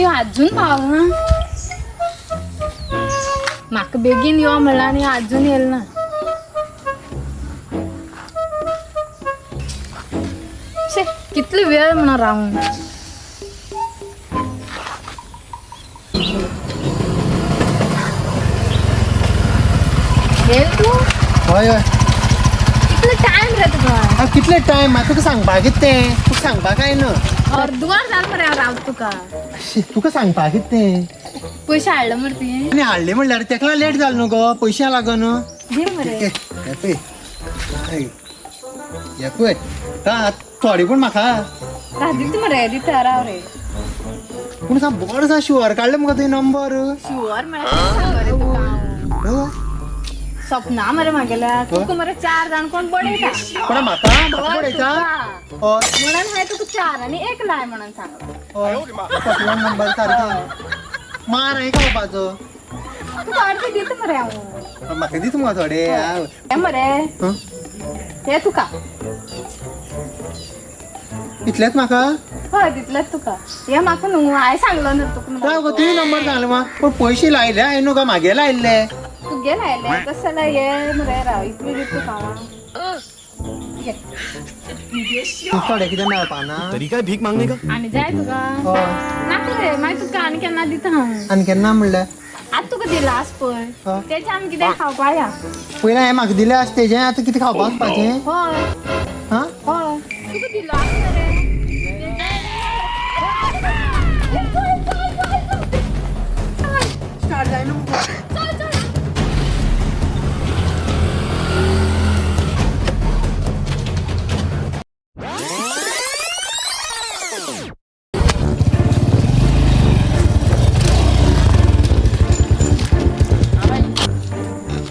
अजून पावना. म्हाका बेगीन यो म्हणला आनी अजून येयला ना. शे कितलो वेळ म्हणून रावून. येल तूं? हय हय. कितलो टायम रे तुका? हांव कितले टायम म्हाका तुका सांगपाक कितें तें तुका सांगपाक काय ना. अर्दवर जालें मरे हांव रावता तुका. शी, तुका सांगपाक कितें तें. पयशे हाडले मरे तुवें? आनी हाडले म्हणल्यार तेका लेट जालो न्हू गो, पयशा लागून. दी मरे. हे पळय, हे पळय, थोडे पूण म्हाका. दिता मरे, दिता, राव रे. पूण सांग बरो सा शुअर काडले मुगो तुवें नंबर. शुअर म्हळ्यार कितें सांगू रे तुका हांव? सपना मरे म्हागेल्या तुका मरे चार जाण कोण बडयता. कोणा म्हाका म्हाका बडयता? हय. म्हणून हांवें तुका चार आनी एक लाय म्हणून सांगलां. हय, सपना नंबर सारको मार हांवें खावपाचो. तुका अर्दे दिता मरे हांव. म्हाका दिता मुगो थोडे. हे मरे. हं? हे तुका. इतलेच म्हाका? हय तितलेच तुका. हे म्हाका न्हू, हांवें सांगलो न्हू तुका. राव गो, तुवें नंबर सांगले म्हाका पूण पयशे लायले हांवें न्हू गो, म्हागे लायल्ले. तुगे लायले तशें जाल्यार हे मरे, राव, इतले दिता तुका हांव. घे. थोडे कितें मेळपा ना? तरीका है भीख मांगने का. आनी जाय तुका? हय. नाका रे, मागीर तुका आनी केन्ना दिता हांव. आनी केन्ना म्हणल्यार? आतां तुका दिला आस पळय हय. तेजें आमी कितें खावपा या. पयलें हांवें म्हाका दिलें आसा तेजें आतां कितें खावपाक वचपाचें? हय. हां. हय, तुका दिलो आसा रे. स्टार्ट जायना मुगो. चल चल.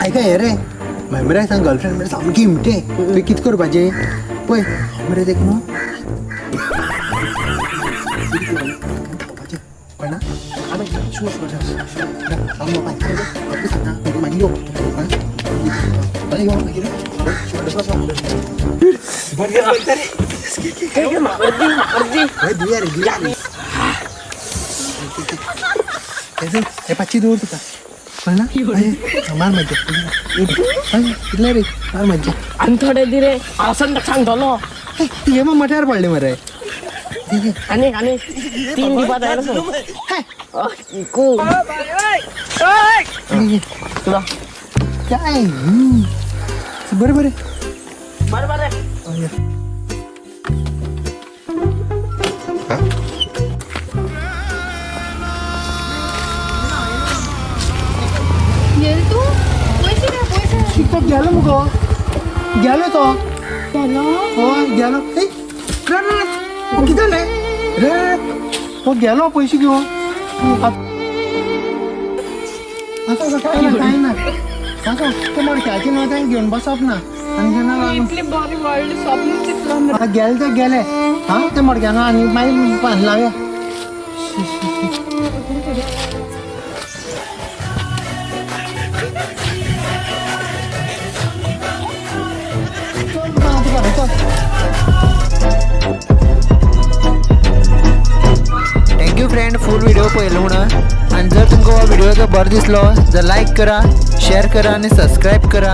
आयका हे रे, मागीर मरे सांग गर्लफ्रेंड मरे सामकी हिमटे. तुवें कितें करपाचें पळय, हांव मरे तेका न्हू धांवपाचें कळना. शुअर शुअर शुअर, हांव मागीर सांगता, मागीर यो, बरें यो मागीर. हय दिया रे, दिया रे. हे पांचशी दवर तुका, कळना. मार मज्जा, कितले रे, मार मज्जा. आनी थोडे दी रे, हांव संदाक सांगतलो. तुगे मग मठ्यार पडले मरे. आनी आनी तीन दिवपा जाय रे. कोण तुला? काय बरें बरें. बरें बरें. येल तूं? पयशे रे, पयशे. शिकपाक गेलो मुगो, गेलो तो. गेलो? हय गेलो. ए रे रे रे, कितें जालें रे? रे तो गेलो पयशे घेवन. आतां काय ना, काय ना, आतां ते मडक्याचे न्हू तें घेवन बसप ना आनी केन्ना. इतली बरी व्हडली स्वप्न चिंतलो मरे. आतां गेले ते गेले. हां ते मडक्यान आनी मागीर पान लावया. चल आतां घरा चल. Thank you friend, full video पळयलो म्हणून. आनी जर तुमकां हो व्हिडिओ जर बरो दिसलो जर लायक करा, शेअर करा आनी सबस्क्रायब करा.